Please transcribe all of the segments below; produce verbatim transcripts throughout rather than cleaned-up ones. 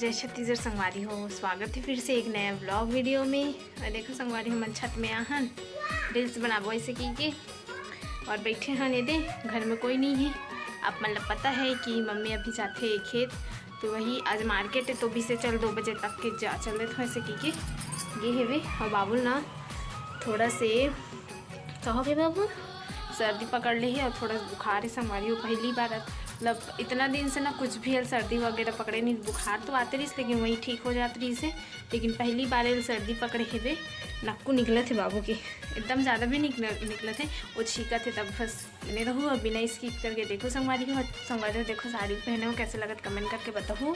जय छत्तीसगढ़ संगवारी हो, स्वागत है फिर से एक नया व्लॉग वीडियो में। और देखो संगवारी, हमन छत में आहन, रील्स बनाबो ऐसे की के, और बैठे हन एदे, घर में कोई नहीं है। आप मन ला पता है कि मम्मी अभी जाथे खेत, तो वही आज मार्केट है, तो भी से चल दो बजे तक के जा चल देथो ऐसे की के गे हेवे। और बाबुल ना थोड़ा से कहो के बाबू, सर्दी पकड़ ले है और थोड़ा बुखार है संगवारी हो। पहली बार, मतलब इतना दिन से ना कुछ भी सर्दी वगैरह पकड़े नहीं, बुखार तो आते रहिस लेकिन वही ठीक हो जात रहिस है, लेकिन पहली बार ये सर्दी पकड़े हेबे। नक्कू निकलत है बाबू के, एकदम ज़्यादा भी निकल निकलत है, वो छींकत है तब बस बने रहू और बिना स्किप करके देखो संगवारी हो। संगवारी हो देखो साड़ी पहने हो कैसे लगत कमेंट करके बताओ।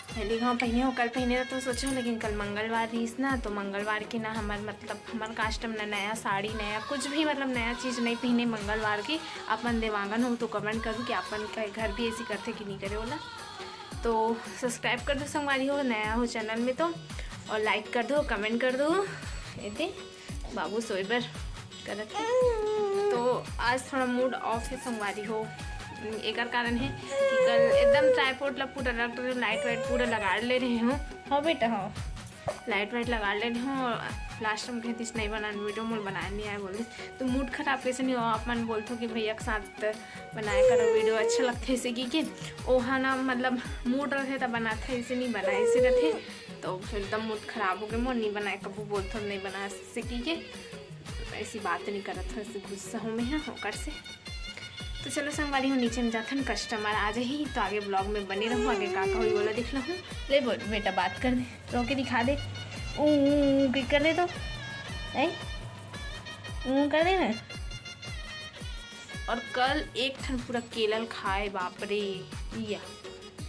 पहली घाव पहने हो, कल पहने रहो तो सोचो, लेकिन कल मंगलवार रहिस ना, तो मंगलवार के ना हमर मतलब हमर कास्ट में ना नया साड़ी, नया कुछ भी मतलब नया चीज़ नहीं पहने मंगलवार के। अपन देवांगन हो तो कमेंट करू कि अपन के घर भी ऐसी करथे कि नहीं करे वाला। तो सब्सक्राइब कर दो संगवारी हो, नया हो चैनल में तो, और लाइक कर दो, कमेंट कर दो। एदे बाबू सोए बर करत है। तो आज थोड़ा मूड ऑफ है संगवारी हो, एकर कारण है कि कल एकदम ट्राइपॉड ला पूरा रख रहे, लाइट वाइट पूरा लगा ले रहे हो। हो बेटा, हो, लाइट वाइट लगा ले रहे हो। लास्ट टाइम कहतीस नहीं बनान वीडियो, मोर बनाए नहीं आए बोले, तो मूड खराब कैसे नहीं हो? आप मन बोलथो कि भैया के साथ बनाए करो वीडियो, अच्छा लगथे ऐसे की के। ओहा ना मतलब मूड रहे तब बनाथे, ऐसे नहीं बनाए, ऐसे रथे। तो फिर एकदम मूड खराब हो गए मोर, नहीं बनाए, कभू बोलथो नहीं बनाए ऐसे की के। ऐसी बात नहीं करत हो, ऐसे गुस्सा हूँ मैं, हाँ, ओकर से। तो चलो संगवारी हो, नीचे में जाथन, कस्टमर आ जाही, तो आगे व्लॉग में बने रहू। आगे का का होई बोला देख लहू। ले बोल बेटा, बात कर दे, रो के दिखा दे, ऊ, ऊ, ऊ के कर दे तो, ऐ, ऊ कर दे ना। और कल एक ठन पूरा केला ल खाए, बाप रे, या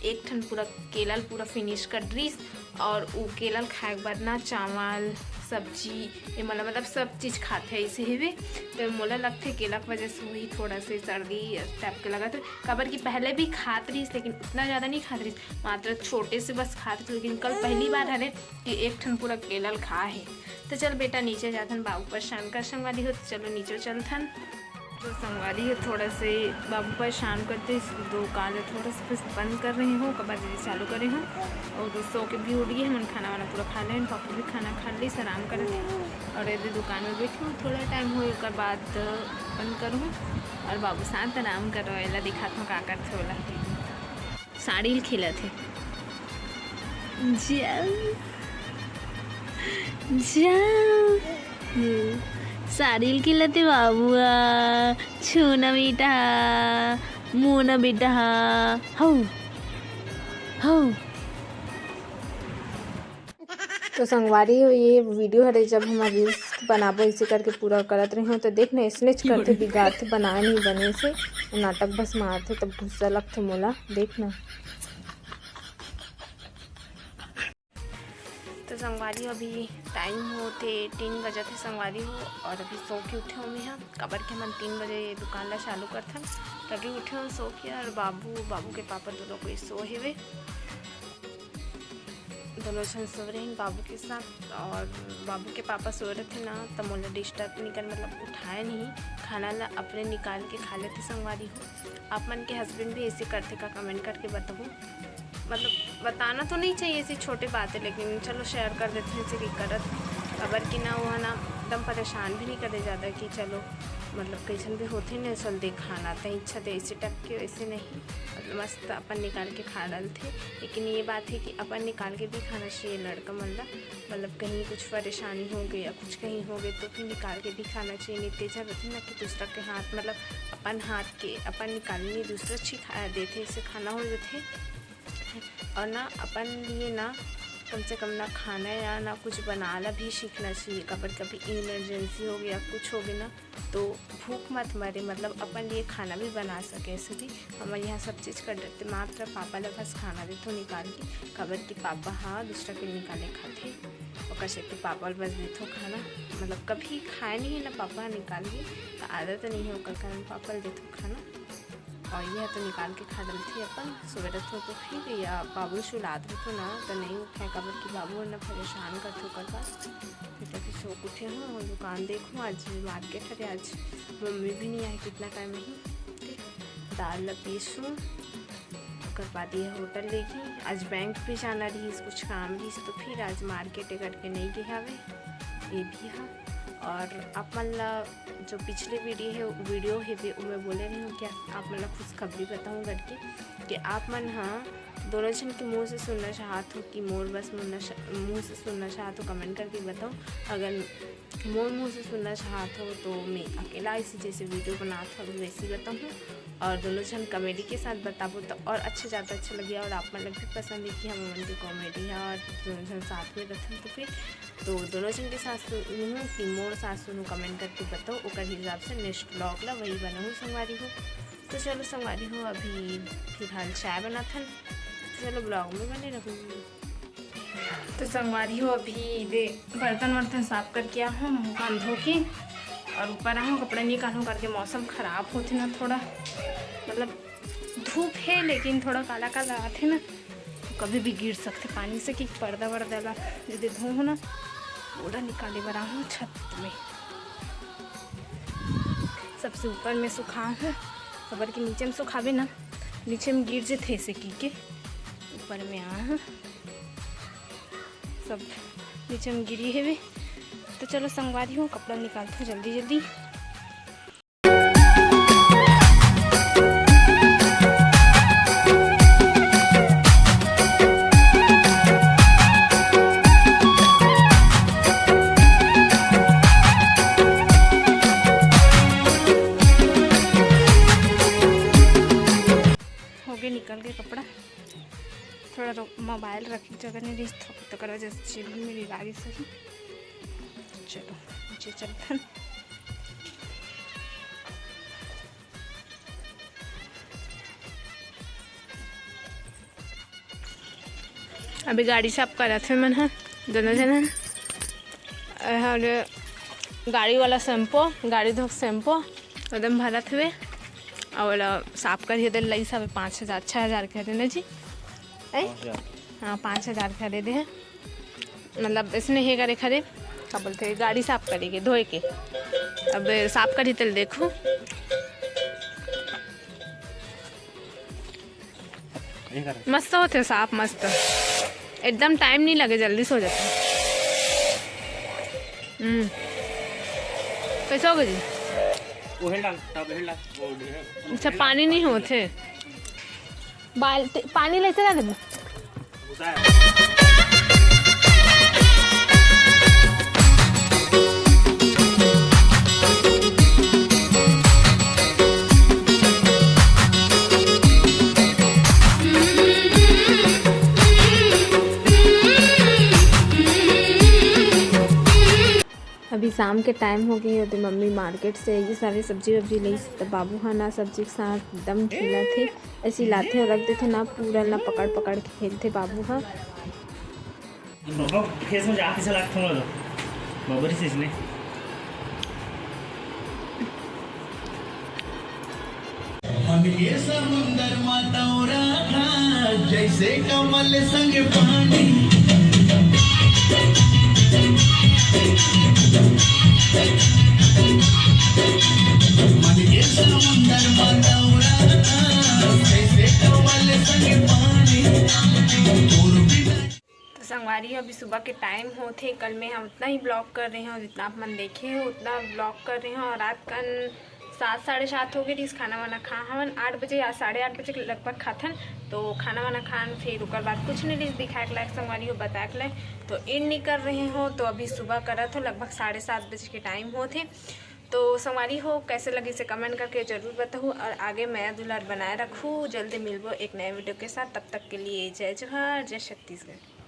एक ठन पूरा केला ल पूरा फिनिश कर डरिस। और उ केला ल खाए के बाद ना चावल, सब्जी, ये मतलब, मतलब सब चीज़ खाथे ऐसे हेवे। तो मोला लगथे केला के वजह से वही थोड़ा से सर्दी टाइप के लगत है, काबर कि पहले भी खात रहिस लेकिन उतना ज़्यादा नहीं खात रहिस, मात्र छोटे से बस खात रहिस, लेकिन कल पहली बार हरे कि एक ठन पूरा केला ल खा है। तो चल बेटा, नीचे जाथन, बाबू परेशान कर संगवारी हो, तो चलो नीचे चलथन। तो संगवारी हो, थोड़ा से बाबू परेशान करते, इस दुकान ला थोड़ा सा बस बंद कर रही हूँ, काबर जे चालू करे हूँ। और सो के भी उठ गए हमन, खाना वाना पूरा खा लेन, पापा भी खाना खा ली, आराम करत हैं। और एदे दुकान में बैठी हूँ, थोड़ा टाइम हो, ओकर बाद बंद करूँ। और बाबू शांत आराम करो, एला दिखात हूँ का करथे ओला। साड़ी ल खेलत हे। जा, जा। हम्म। साड़ी ल खेलत हे बाबू ह। छू न बेटा, मुँह न बेटा, हौ, हौ। तो संगवारी हो, ये वीडियो हरे, जब हम रील्स बनाबो ऐसे करके पूरा करत रहे हो, तो देख ना, इसने करते बिगाड़ते बनाए नहीं बने से, नाटक बस मारते, तब गुस्सा लगते मोला। देख ना। तो संगवारी, अभी टाइम होते तीन बजे थे संगवारी हो, और अभी सो के उठे हो मैं, काबर के हमन तीन बजे दुकान ला चालू करथन, तभी उठे हो सो के। और बाबू, बाबू के पापा दोनों कोई सो हेवे। दोनों झन सो रहे हैं बाबू के साथ, और बाबू के पापा सो रहे थे ना, तो मोला डिस्टर्ब नहीं कर, मतलब उठाए नहीं, खाना ला अपने निकाल के खा लेते संगवारी हो। आप मन के हस्बैंड भी ऐसे करते का, कमेंट करके बताओ। मतलब बताना तो नहीं चाहिए ऐसी छोटी बात है, लेकिन चलो शेयर कर देते हैं ऐसे कि करत, काबर कि ना वो है ना एकदम परेशान भी नहीं करे ज़्यादा कि चलो मतलब कैसन भी होते ना, चल दे खाना, तो इच्छा दे ऐसे टक के वैसे नहीं, मतलब मस्त अपन निकाल के खा डालते। लेकिन ये बात है कि अपन निकाल के भी खाना चाहिए लड़का मन ला, मतलब कहीं कुछ परेशानी हो गई या कुछ कहीं हो गई तो फिर निकाल के भी खाना चाहिए। नहीं तो ऐसा रहते ना कि दूसरा के हाथ, मतलब अपन हाथ के अपन निकालनी दूसरा अच्छी खा देते, इससे खाना हो जाते। और ना अपन लिए ना कम से कम ना खाना या ना कुछ बनाना भी सीखना चाहिए, काबर कभी इमरजेंसी हो गया, कुछ हो गया ना, तो भूख मत मरे, मतलब अपन लिए खाना भी बना सके। ऐसे भी हमारे यहाँ सब चीज़ कर देते, मात्र पापा ला बस खाना देथो निकाल के, काबर कि पापा हाँ दूसरा के निकाले खाथे, ओकर सेती पापा ला बस देथो खाना। मतलब कभी खाए नहीं है ना पापा निकाल के, तो आदत नहीं है, ओकर कारण पापा ला देथो खाना। और ये तो निकाल के खा डलथे अपन। सुबह रहिथो तो फिर या बाबू सुलात रहिथो ना, तो नहीं उठे, काबर कि बाबू ना परेशान करथे ओकर पास। फिर तभी सो के उठे हूँ और दुकान देखूँ, आज मार्केट हरे, आज मम्मी भी नहीं आए कितना टाइम ही। दाल ला पीसूँ, बरबादी है होटल लेके। आज बैंक भी जाना रहिस, कुछ काम रहिस, तो फिर आज मार्केट करके नहीं गे हवे ये भी हा। और आप मन ला जो पिछले वीडियो है, वीडियो है भी, मैं बोले रही हूँ कि आप मन ला खुशखबरी बताऊँ करके, कि आप मन हा दोनों झन के मुँह से सुनना चाहत हो कि मोर बस मुन्ना श-, मुँह से सुनना चाहत हो, कमेंट करके बताओ। अगर मोर मुँह से सुनना चाहत हो तो मैं अकेला ऐसी जैसे वीडियो बनात हूँ वैसे बताऊँ, और दोनों झन कॉमेडी के साथ बताबो तो और अच्छा, ज़्यादा अच्छा लगे, और आप मन ला भी पसंद है कि हम मन के कॉमेडी है और दोनों झन साथ में रहथन। तो फिर तो दोनों झन के साथ सुनहूँ कि मोर साथ सुनहूँ, कमेंट करके बताओ, ओकर हिसाब से नेक्स्ट ब्लॉग ला वही बनाऊँ संगवारी हो। तो चलो संगवारी हो, अभी फिलहाल चाय बनाथन, तो चलो ब्लॉग में बने रहू। तो संगवारी हो, अभी दे बर्तन वर्तन साफ करके आ हूँ, मुँह कान धो के, और ऊपर आ हूँ, कपड़ा निकालूँ करके। मौसम खराब होथे ना थोड़ा, मतलब धूप है लेकिन थोड़ा काला काला आथे ना, तो कभी भी गिर सकथे पानी से, कि पर्दा वर्दा ला जो दे धो हो ना, ओला निकाले बर आ हूँ छत में। सबसे ऊपर में सुखा हूँ, काबर कि नीचे में सुखाबे ना, नीचे में गिर जथे ऐसे की के। ऊपर में आ हूँ, सब नीचे में गिरी हेवे। तो चलो संगवारी हो, कपड़ा निकालथों जल्दी जल्दी। होगे निकल के कपड़ा, थोड़ा रो-, मोबाइल रखे के जगह नहीं रहिस, तो ओकर वजह से जेब में नहीं डालिस हूँ। चलो नीचे चलथन। अभी गाड़ी साफ करत हे मन ह, दोनों झन ह। एहर गाड़ी वाला शैम्पू, गाड़ी धोक शैम्पू एकदम भरत हुए, और ओला साफ करिए दे लई सब पाँच हज़ार, छः हज़ार के दे ना जी, ऐ? पाँच हज़ार। हाँ, पाँच हज़ार के दे दे है, मतलब इसने हे करे खरे, का बोलते हैं, गाड़ी साफ करेगी धोए के। अब साफ करी तेल देखो, ये कर। मस्त होथे साफ, मस्त, एकदम टाइम नहीं लगे, जल्दी से हो जाथे। हम्म, कैसे हो गई जी? वो हेल डाल, टब हेल डाल, वो ढेर। अच्छा, पानी नहीं होथे। बाल्टी, पानी लेते ना देबो। होता है। अभी शाम के टाइम हो गई, ओदे मम्मी मार्केट से ये सारे सब्जी वब्जी लेइस, त बाबू ह ना सब्जी के साथ एकदम खेलत हे, ऐसी लाथे और रख देथे ना, पूरा ना पकड़ पकड़ के खेलथे बाबू ह। बाबा फेस में जाके चला थोड़ा सा। बाबा री चीज ने। मन के समुंदर मा तौरा था, जैसे कमल संग पानी। मन के समुंदर मा तौरा था, जैसे कमल संग पानी। तोर बिना तो संगवारी हो, अभी सुबह के टाइम होथे। कल मैं हम उतना ही ब्लॉग कर रहे हो जितना आप मन देखे हो, उतना ब्लॉग कर रहे हो। और रात कन सात, साढ़े सात हो गए रहिस, खाना वाना खा हवन आठ बजे या साढ़े आठ बजे के लगभग खाथन। तो खाना वाना खान फिर ओकर बाद कुछ नहीं रहिस दिखाए के लायक संगवारी हो, बताए के लायक। तो एंड नहीं कर रहे हो, तो अभी सुबह करत हो, लगभग साढ़े सात बजे के टाइम होथे। तो संगवारी हो, कैसे लगी से कमेंट करके जरूर बताहू और आगे मया दुलार बनाए रखू। जल्दी मिलबो एक नए वीडियो के साथ, तब तक के लिए जय जोहार, जय छत्तीसगढ़।